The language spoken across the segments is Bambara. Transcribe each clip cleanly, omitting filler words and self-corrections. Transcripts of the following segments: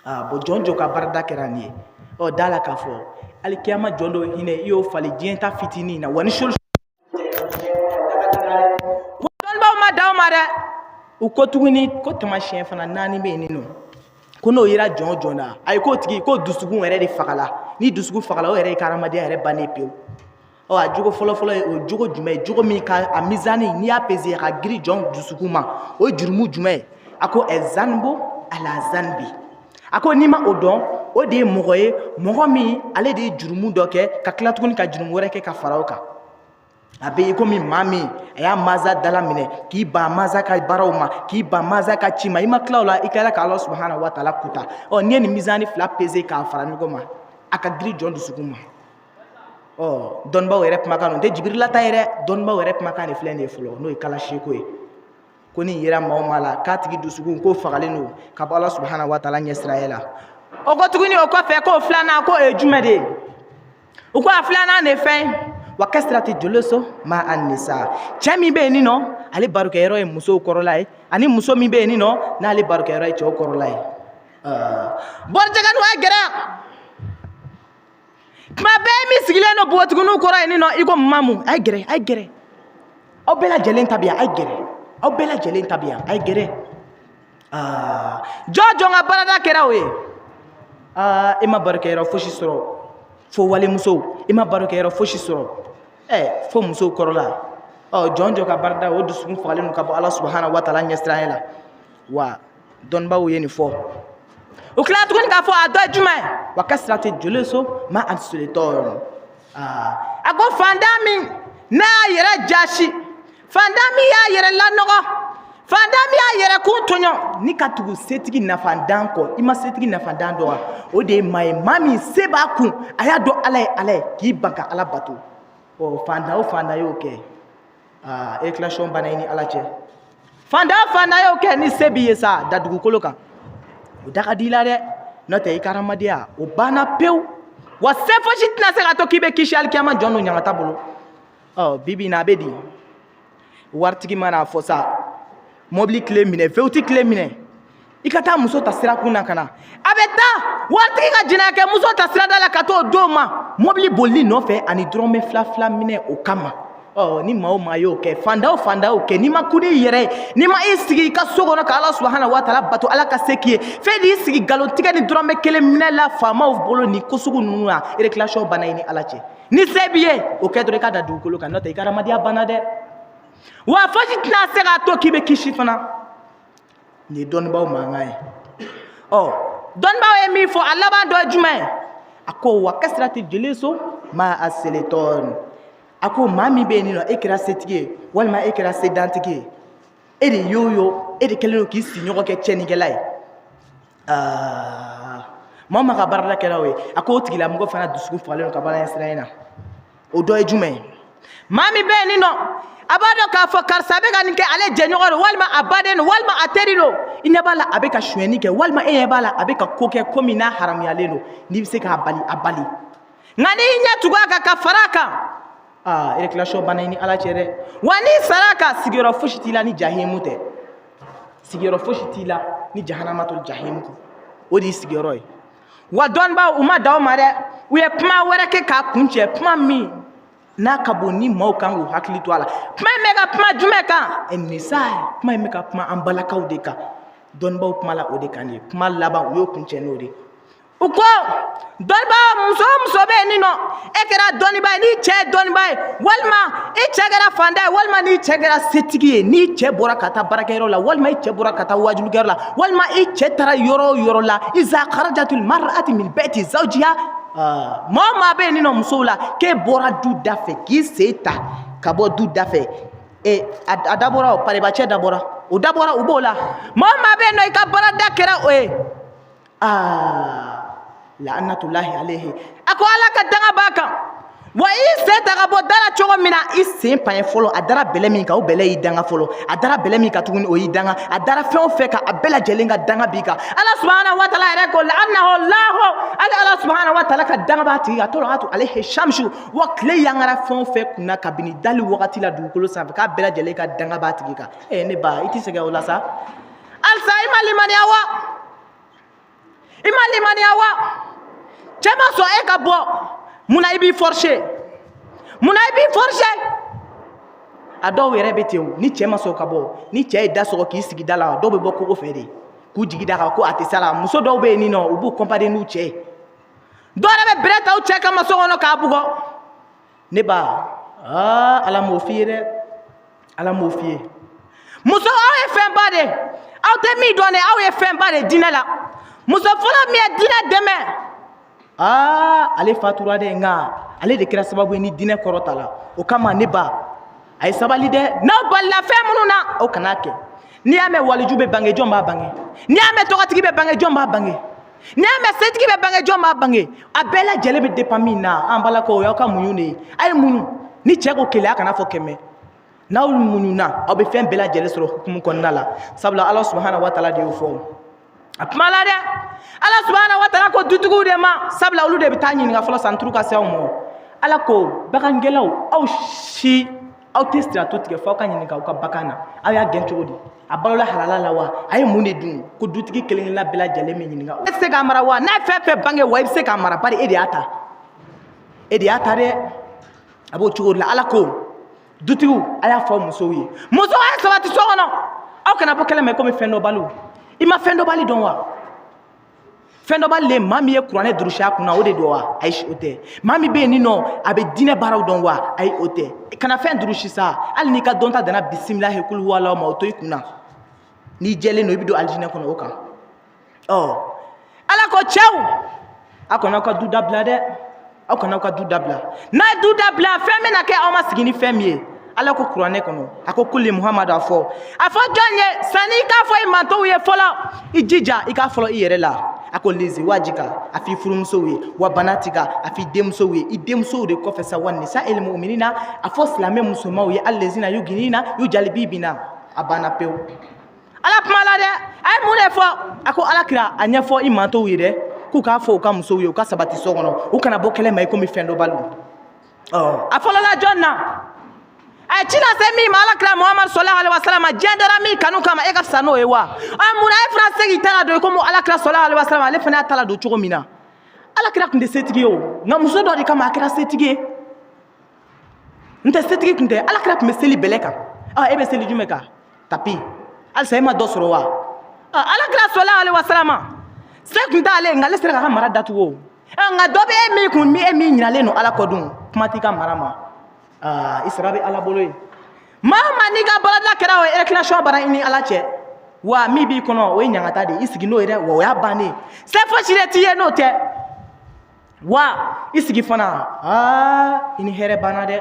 Aa bon, jɔn jɔn ka baarada kɛra nin ye, ɔ da la k'a fɔ alikiyama jɔn dɔ hinɛ i y'o falen diɲɛ ta fitinin na. Wa ni solution, dɔnnibaaw ma dan o ma dɛ, u ko tuguni ko tamasiyɛn fana naani bɛ yen nɔ, ko n'o yera jɔn o jɔn na, ayi, k'o tigi ko dusukun yɛrɛ de fagala. Ni dusukun fagala, o yɛrɛ ye ka hadamadenya yɛrɛ bannen pewu. Ɔ a jogo fɔlɔfɔlɔ ye o jogo jumɛn ye? Jogo min ka a mizani n'i y'a peze a ka girin jɔn dusukun ma, o ye jurumu jumɛn ye? A ko ɛzanibo ala zanibi. A ko n'i ma o dɔn, o de ye mɔgɔ ye, mɔgɔ min ale de ye jurumu dɔ kɛ ka tila tuguni ka jurumu wɛrɛ kɛ ka fara o kan. A bɛ i komi maa min a y'a mansa dala minɛ k'i ban mansa ka baaraw ma, k'i ban mansa ka ci ma. I ma tila o la, i tilala ka Ala subahana wa taala kuta. Ɔ n'i ye nin mizani fila peze k'a fara ɲɔgɔn ma, a ka girin jɔn dusukun ma. Ɔ dɔnnibaaw yɛrɛ kumakan don, n tɛ Jibirila ta ye dɛ, dɔnnibaaw yɛrɛ kumakan de filɛ nin ye fɔlɔ, n'o ye kalaseko ye, ko nin yera maa o maa la k'a tigi dusukun k'o fagalen don ka bɔ Ala subahana wa taala ɲɛsiranya la. O ko tuguni o kɔfɛ k'o filanan k'o ye jumɛn de ye? U ko a filanan de ye fɛn wa kasirati julusu ma an nisa, cɛ min bɛ yen nin nɔ, ale barokɛyɔrɔ ye musow kɔrɔla ye, ani muso min bɛ yen nin nɔ, n'ale barokɛyɔrɔ ye cɛw kɔrɔla ye. Bɔrɔjɛgɛni a gɛrɛ tuma bɛɛ min sigilen don npogotigininw kɔrɔ yen nɔ i ko mamu, a ye gɛrɛ, a ye gɛrɛ, aw bɛɛ lajɛlen ta bi yan, a ye gɛrɛ, aw bɛɛ lajɛlen ta bi yan, a ye gɛrɛ. Aa jɔn jɔn ka baarada kɛra o ye? Aa e ma barokɛyɔrɔ fosi sɔrɔ fo walimusow, i ma barokɛyɔrɔ fosi sɔrɔ ɛ fo musow kɔrɔla. Ɔ jɔn jɔn ka baarada, o dusukun fagalen don ka bɔ Ala subahana wa taala ɲɛsiranya la. Wa dɔnnibaaw ye nin fɔ, u tila tuguni k'a fɔ a dɔ ye jumɛn ye? Wa kasirati julusu ma al sultan. A ko fantan min n'a y'a yɛrɛ jasi, fantan min y'a yɛrɛ lanɔgɔ, fantan min y'a yɛrɛ kun tɔɲɔ ni ka tugu setigi nafandan kɔ. I ma setigi nafandan dɔn wa? O de ye maa ye, maa min se b'a kun, a y'a dɔn Ala ye Ala ye, k'i ban ka Ala bato. Ɔ fantan o fantan y'o kɛ, aa réclamation banna i ni Ala cɛ. Fantan o fantan y'o kɛ, ni se b'i ye sa, da dugukolo kan, o da ka di i la dɛ, n'o tɛ i ka hadamadenya o banna pewu. Wa se fosi tɛna se ka to k'i bɛ kisi alikiyama jɔn don ɲangata bolo. Ɔ bi bi in na a bɛ di? Waritigi mana fɔ sa, mɔbili kile minɛ, V8 kile minɛ, i ka taa muso ta sirakun na ka na. A bɛ taa waritigi ka jɛnɛya kɛ muso ta sirada la ka t'o d'o ma mɔbili bolili nɔfɛ ani dɔrɔmɛ fila fila minɛ o kama. Ɔ ni maa o maa y'o kɛ, fantan o fantan y'o kɛ, n'i ma kun n'i yɛrɛ ye, n'i ma i sigi i ka so kɔnɔ ka Ala subahana wa taala bato, Ala ka se k'i ye fɛn n'i sigi nkalontigɛ ni dɔrɔmɛ kelen minɛ la faamaw bolo nin ko sugu ninnu na, réclamation banna i ni Ala cɛ. Ni se b'i ye, o kɛ dɔrɔn i ka da dugukolo kan, n'o tɛ i ka hadamadenya banna dɛ. Wa fosi tɛna se k'a to k'i bɛ kisi fana. Nin ye dɔnnibaaw mankan ye. Ɔ dɔnnibaaw ye min fɔ, a laban dɔ ye jumɛn ye? A ko wa kasirati julusu ma aselitɔn. A ko maa min bɛ yen nɔ, e kɛra setigi ye walima e kɛra sedantigi ye, e de y'o yo, e de kɛlen don k'i sigiɲɔgɔn kɛ tiɲɛnikɛla ye. Aa maa o maa ka baarada kɛra o ye, a ko o tigilamɔgɔ fana dusukun fagalen don ka bɔ Ala ɲɛsiranɲɛ na. O dɔ ye jumɛn ye? Maa min bɛ yen nin nɔ, a b'a dɔn k'a fɔ karisa bɛ ka nin kɛ, ale jɛɲɔgɔn don walima a baden don walima a teri don, i ɲɛ b'a la a bɛ ka sonyɛni kɛ, walima e ɲɛ b'a la a bɛ ka ko kɛ ko min n'a haramuyalen don, n'i bɛ se k'a bali, a bali. Nka n'i ɲɛ tugu a kan ka fara a kan, aa réclamation banna i ni Ala cɛ dɛ. Wa n'i sara a kan, sigiyɔrɔ fosi t'i la ni jahimu tɛ, sigiyɔrɔ fosi t'i la ni jahanama to jahimu kɔ, o de y'i sigiyɔrɔ ye. Wa dɔnnibaaw u ma dan o ma dɛ, u ye kuma wɛrɛ kɛ k'a kuncɛ, kuma min n'a ka bon ni maaw kan k'u hakili to a la. Kuma in bɛ ka kuma jumɛn kan? Nisa, kuma in bɛ ka kuma an balakaw de kan. Dɔnnibaaw kumala o de kan de, kuma laban u y'o kuncɛ n'o de ye. U ko dɔnnibaa, muso o muso bɛ yen nin nɔ, e kɛra dɔnnibaa ye, n'i cɛ ye dɔnnibaa ye, walima i cɛ kɛra fantan ye, walima n'i cɛ kɛra setigi ye, n'i cɛ bɔra ka taa baarakɛyɔrɔ la, walima i cɛ bɔra ka taa wajulikɛyɔrɔ la, walima i cɛ taara yɔrɔ o yɔrɔ la, iza kharajatul mar'ati min baiti zawjiha, maa o maa bɛ yen nin nɔ musow la, k'e bɔra du da fɛ k'i sen ta ka bɔ du da fɛ, e a dabɔra o paribacɛ dabɔra o dabɔra u b'o la, maa o maa bɛ yen nɔ i ka baarada kɛra o ye, aa la'anatullahi alayhi, a ko Ala ka danga b'a kan. Wa i sen ta ka bɔ da la cogo min na, i sen pan ye fɔlɔ, a dara bɛlɛ min kan, o bɛlɛ y'i danga fɔlɔ, a dara bɛlɛ min kan tuguni, o y'i danga, a dara fɛn o fɛn kan, a bɛɛ lajɛlen ka danga b'i kan. Ala subahana wa taala yɛrɛ ko la'anahu Allahu, ale Ala subahana wa taala ka danga b'a tigi kan, tɔlɔatu alayhi shamsu, wa tile yangara fɛn o fɛn kunna kabini dali wagati la dugukolo sanfɛ, k'a bɛɛ lajɛlen ka danga b'a tigi kan. Ne ba, i tɛ sɛgɛn o la sa? Halisa i ma limaniya wa? I ma limaniya wa? Cɛ ma sɔn e ka bɔ, mun na i b'i forcer? Mun na i b'i forcer? A dɔw yɛrɛ bɛ ten o, ni cɛ ma sɔn ka bɔ, ni cɛ ye da sɔgɔ k'i sigi da la, dɔw bɛ bɔ kogo fɛ de k'u jigi da kan ko a tɛ s'a la. Muso dɔw bɛ yen nin nɔ, u b'u comparer n'u cɛ ye. Dɔw yɛrɛ bɛ bere ta u cɛ kama so kɔnɔ k'a bugɔ. Ne ba, aa, Ala m'o f'i ye dɛ, Ala m'o f'i ye. Muso, aw ye fɛnba de, aw tɛ min dɔn dɛ, aw ye fɛnba de diinɛ la. Muso fɔlɔ min ye diinɛ dɛmɛ, aa, ale fatura dɛ, nka ale de kɛra sababu ye ni diinɛ kɔrɔta la. O kama, ne ba, a ye sabali dɛ. N'aw balila fɛn minnu na, aw kan'a kɛ. N'i y'a mɛn waliju bɛ bange, jɔn b'a bange? N'i y'a mɛn tɔgɔtigi bɛ bange, jɔn b'a bange? N'i y'a mɛn setigi bɛ bange, jɔn b'a bange? A bɛɛ lajɛlen bɛ dépend min na, an balakaw, o y'aw ka muɲu de ye. A ye muɲu. Ni cɛ ko kelen, a kana fɔ kɛmɛ. N'aw muɲuna, aw bɛ fɛn bɛɛ lajɛlen sɔrɔ hukumu kɔnɔna la, sabula Ala subahana wa taala de y'o fɔ. A kuma la dɛ, Ala subahana wa taala ko dutigiw de ma, sabula olu de bɛ taa ɲininka fɔlɔ san turu ka se aw ma. Ala ko bagangɛnnaw, aw si aw tɛ siratu tigɛ fo aw ka ɲininka aw ka bagan na. Aw y'a gɛn cogo di? A balola halala la wa? A ye mun de dun? Ko dutigi kelen kelenna bɛɛ lajɛlen bɛ ɲininka. E tɛ se k'a mara wa? N'a ye fɛn fɛn bange wa, i bɛ se k'a mara, bari e de y'a ta, e de y'a ta dɛ. A b'o cogo de la. Ala ko dutigiw, a y'a fɔ musow ye, musow, a ye sabati so kɔnɔ, aw kana bɔ kɛnɛ ma komi fɛn dɔnbaliw. I ma fɛn dɔnbali dɔn wa? Fɛn dɔnbali le, maa min ye kuranɛ durusi a kunna, o de don wa? Ayi, o tɛ. Maa min bɛ yen nin nɔ, a bɛ diinɛ baaraw dɔn wa? Ayi, o tɛ. Kana fɛn durusi sa, hali n'i ka dɔnta danna bisimilahi kulu walaw ma, o to i kunna. N'i jɛlen don, i bɛ don alijinɛ kɔnɔ o kan. Ɔ, Ala ko cɛw, aw kana aw ka du dabila dɛ, aw kana aw ka du dabila. N'a ye du dabila, fɛn bɛna kɛ aw ma sigi ni fɛn min ye. Ala ko kuranɛ kɔnɔ, a ko kuli Muhamadu, a fɔ, a fɔ jɔn ye? Sanni i k'a fɔ i mantow ye fɔlɔ, i jija i k'a fɔlɔ i yɛrɛ la. A ko liziwajika, a f'i furumusow ye, wa banatika, a f'i denmusow ye, i denmusow de kɔfɛ sa, wa nisa el muminina, a fɔ silamɛ musomaw ye, alezina yuginina yujalibibina. A banna pewu. Ala kuma la dɛ, a ye mun de fɔ? A ko Ala kira, a ɲɛfɔ i mantow ye dɛ, k'u k'a fɔ u ka musow ye, u ka sabati so kɔnɔ, u kana bɔ kɛnɛ ma i komi fɛn dɔnbaliw. Ɔ, a fɔlɔla jɔn na? A ye ci lase min ma, Ala kira Muhamadu sallallahu alaihi wasallam, diɲɛ dara min kanu kama, e ka fisa n'o ye wa? Ɔ, mun na e fana se k'i ta ladon i komi Ala kira sallallahu alaihi wasallam, ale fana y'a ta ladon cogo min na? Ala kira tun tɛ setigi ye o, nka muso dɔ de kama a kɛra setigi ye. N tɛ setigi tun tɛ. Ala kira tun bɛ seli bɛlɛ kan. Ɔ, e bɛ seli jumɛn kan? Tapi. Halisa e ma dɔ sɔrɔ wa? Ɔ, Ala kira sallallahu alaihi wasallam, se tun t'ale, nka ale sera k'a ka mara datugu o. Nka dɔ bɛ e min kun, e min ɲinalen don Ala kɔ dun, kuma t'i ka mara ma. Aa, i sara bɛ Ala bolo ye. Maa o maa n'i ka baarada kɛra o ye, réclamation bara i ni Ala cɛ wa, min b'i kɔnɔ, o ye ɲangata de ye. I sigi n'o ye dɛ, wa o y'a bannen. Se fosi de t'i ye n'o tɛ wa. I sigi fana, aa, i ni hɛrɛ banna dɛ,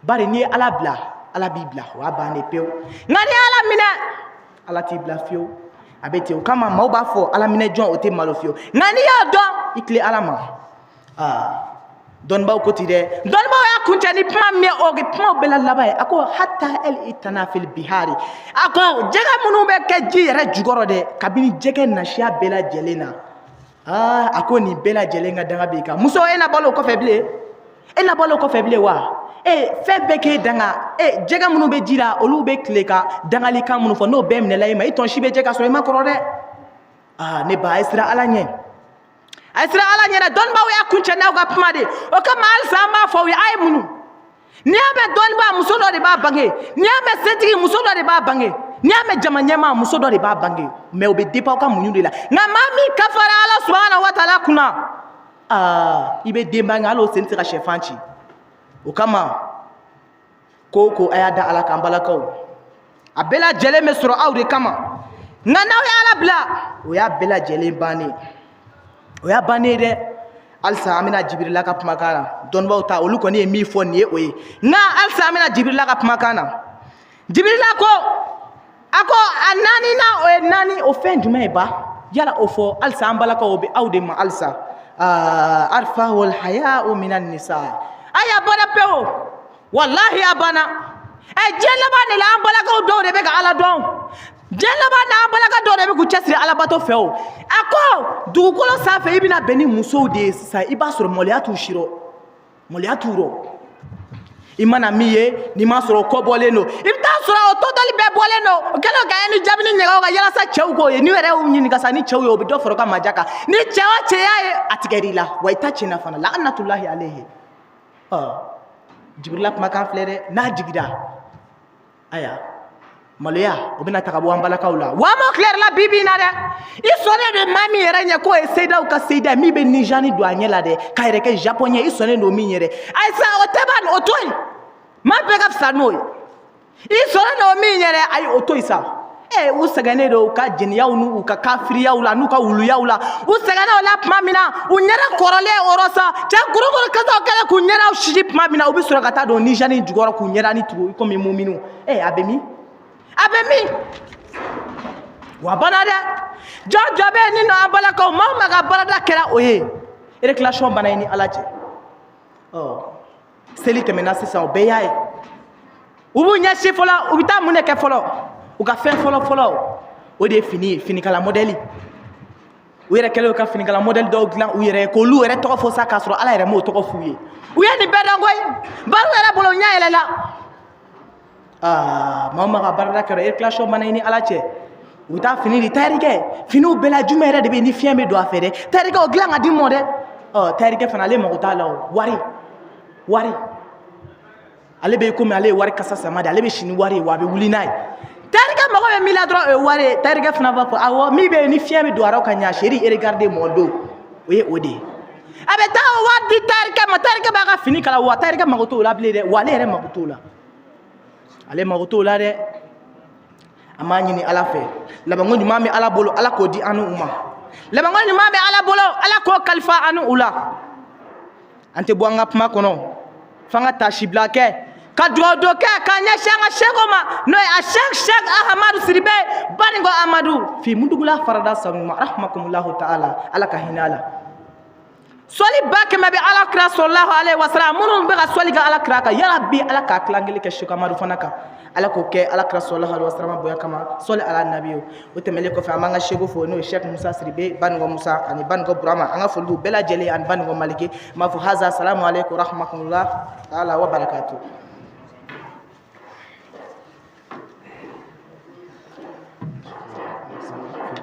bari n'i ye Ala bila, Ala b'i bila, o y'a bannen pewu. Nka n'i ye Ala minɛ, Ala t'i bila fiyewu. A bɛ ten. O kama maaw b'a fɔ Ala minɛ jɔn, o tɛ malo fiyewu. Nka n'i y'a dɔn, i tilen Ala ma. Aa, dɔnnibaaw ko ten dɛ. Dɔnnibaaw y'a kuncɛ ni kuma min ye, o kumaw bɛɛ la laban ye, a ko hata el itana fil bihari, a ko jɛgɛ minnu bɛ kɛ ji yɛrɛ jukɔrɔ dɛ, kabini jɛgɛ nasiya bɛɛ lajɛlen na, aa, a ko nin bɛɛ lajɛlen ka danga b'i kan. Muso, e na balo o kɔfɛ bilen? E na balo o kɔfɛ bilen wa? E fɛn bɛɛ k'e danga, e jɛgɛ minnu bɛ ji la, olu bɛ tile ka dangalikan minnu fɔ, n'o bɛɛ minɛla e ma, i tɔnsi bɛ jɛ ka sɔrɔ i ma kɔrɔ dɛ. Aa, ne ba, a ye siran Ala ɲɛ, a ye siran Ala ɲɛ dɛ. Dɔnnibaaw y'a kuncɛ n'aw ka kuma de. O kama halisa an b'a fɔ aw ye, a ye muɲu. N'i y'a mɛn dɔnnibaa, muso dɔ de b'a bange. N'i y'a mɛn setigi, muso dɔ de b'a bange. N'i y'a mɛn jama ɲɛmaa, muso dɔ de b'a bange. Mais o bɛ dépend aw ka muɲu de la. Nka maa min kafara Ala subahana wa taala kunna, aa, i bɛ den bange, hali o sen tɛ se ka sɛfan ci. O kama ko o ko, a y'a da Ala kan, balakaw, a bɛɛ lajɛlen bɛ sɔrɔ aw de kama. Nka n'aw ye Ala bila, o y'a bɛɛ lajɛlen bannen, o y'a bannen ye dɛ. Halisa an bɛna Jibirila ka kumakan na. Dɔnnibaaw ta, olu kɔni ye min fɔ nin ye, o ye. Nka halisa an bɛna Jibirila ka kumakan na. Jibirila ko, a ko a naaninan, o ye naani, o fɛn jumɛn ye ba? Yala o fɔ halisa an balakaw, o bɛ aw de ma halisa. Arfahul haya'u minan nisa, a y'a bɔra pewu, walahi a banna. Ɛ, diɲɛ laban de la, an balakaw dɔw de bɛ ka Ala dɔn. Diɲɛ laban na, an balaka dɔw de bɛ k'u cɛsiri alabato fɛ. O a ko dugukolo sanfɛ, i bɛna bɛn ni musow de ye sisan, i b'a sɔrɔ maloya t'u si rɔ, maloya t'u rɔ. I mana min ye, n'i m'a sɔrɔ o kɔ bɔlen don, i bɛ taa sɔrɔ o tɔtɔli bɛɛ bɔlen don, o kɛlen ka ni jabini ɲɛgɛw kan yalasa cɛw k'o ye. N'u yɛrɛ y'u ɲininka sa ni cɛw ye, o bɛ dɔ fara u ka maja kan. Ni cɛ o cɛ y'a ye, a tigɛr'i la wa i ta tiɲɛna fana. La'anatulahi alayhi. Ɔ Jibirila kumakan filɛ dɛ, n'a jigira, aya maloya o bɛna ta ka bɔ an balakaw la. Wa m'o tile la bi bi in na dɛ, i sɔnnen don maa min yɛrɛ ɲɛ k'o ye seyidaw ka seyida min bɛ nizani don a ɲɛ la dɛ, k'a yɛrɛ kɛ japonais, i sɔnnen don min yɛrɛ, ayi sa o tɛ ban, o to yen, maa bɛɛ ka fisa n'o ye. I sɔnnen don min yɛrɛ, ayi o to yen sa. Ee, u sɛgɛnnen don u ka jɛnɛyaw n'u ka kafiriyaw la n'u ka wuluyaw la. U sɛgɛnnen o la tuma min na, u ɲɛda kɔrɔlen o rɔ sa, cɛ kurukuru kasaw kɛlen k'u ɲɛdaw sisi tuma min na, u bɛ sɔrɔ ka taa don nizani jukɔrɔ k'u ɲɛda ni tugu komi muminu. Ee, a bɛ min? A bɛ min? Wa bana dɛ, jɔn jɔn bɛ yen ni nɔ, an balakaw, maa o maa ka baarada kɛra o ye, réclamation bana ye ni Ala cɛ. Ɔ seli tɛmɛna sisan, o bɛɛ y'a ye, u b'u ɲɛsin fɔlɔ, u bɛ taa mun de kɛ fɔlɔ? U ka fɛn fɔlɔ fɔlɔ, o de ye fini ye, finikala mɔdɛli. U yɛrɛ kɛlen ka finikala mɔdɛli dɔw dilan u yɛrɛ ye, k'olu yɛrɛ tɔgɔ fɔ sa, k'a sɔrɔ Ala yɛrɛ m'o tɔgɔ f'u ye. U ye nin bɛɛ dɔn koyi, bari u yɛrɛ bolo ɲɛ yɛlɛla. Aa, maa o maa ka baarada kɛra réclamation bana ye ni Ala cɛ. U bɛ taa fini di tayɛrikɛ, finiw bɛɛ la jumɛn yɛrɛ de bɛ yen ni fiɲɛ bɛ don a fɛ dɛ? Tayɛrikɛ, o dilan ka di mɔ dɛ. Ɔ tayɛrikɛ fana, ale mago t'a la o, wari wari, ale bɛ komi ale ye wari kasa sama de, ale bɛ si ni wari ye wa a bɛ wuli n'a ye. Tayɛrikɛ mago bɛ min la dɔrɔn, o ye wari ye. Tayɛrikɛ fana b'a fɔ awɔ, min bɛ yen ni fiɲɛ bɛ don a rɔ ka ɲa, chérie, regarde mon dos, o ye o de ye. A bɛ taa o wari di tayɛrikɛ ma, tayɛrikɛ b'a ka fini kala wa tayɛrikɛ mago t'o la bilen dɛ, wa ale yɛrɛ mago t'o la, ale mago t'o la dɛ. An b'a ɲini Ala fɛ, labanko ɲuman bɛ Ala bolo, Ala k'o di an n'u ma. Labanko ɲuman bɛ Ala bolo, Ala k'o kalifa an n'u la. An tɛ bɔ an ka kuma kɔnɔ f'an ka taasibila kɛ ka dugawu dɔ kɛ k'a ɲɛsin an ka seko ma, n'o ye a Sɛk Sɛk Ahamadu Sidibe Baninko Amadu fi mudugula farada sanuma rahmakumullahu ta'ala, Ala ka hinɛ a la. Sɔli 100 000 bɛ Ala kira sɔlɔlahu alayhi wa salam, minnu bɛ ka sɔli kɛ Ala kira kan, yarabi Ala k'a tilan kelen kɛ Sɛk Amadu fana kan, Ala k'o kɛ Ala kira sɔlɔlahu alayhi wa salam bonya kama, sɔli ala nabi. O tɛmɛlen kɔfɛ, an b'an ka seko fo, n'o ye Sɛk Musa Sidibe Baninko Musa ani Baninko Burama. An ka foli b'u bɛɛ lajɛlen ani Baninko Maliki. N b'a fɔ haza salamu aleykum rahmatulah taala wa barakatu.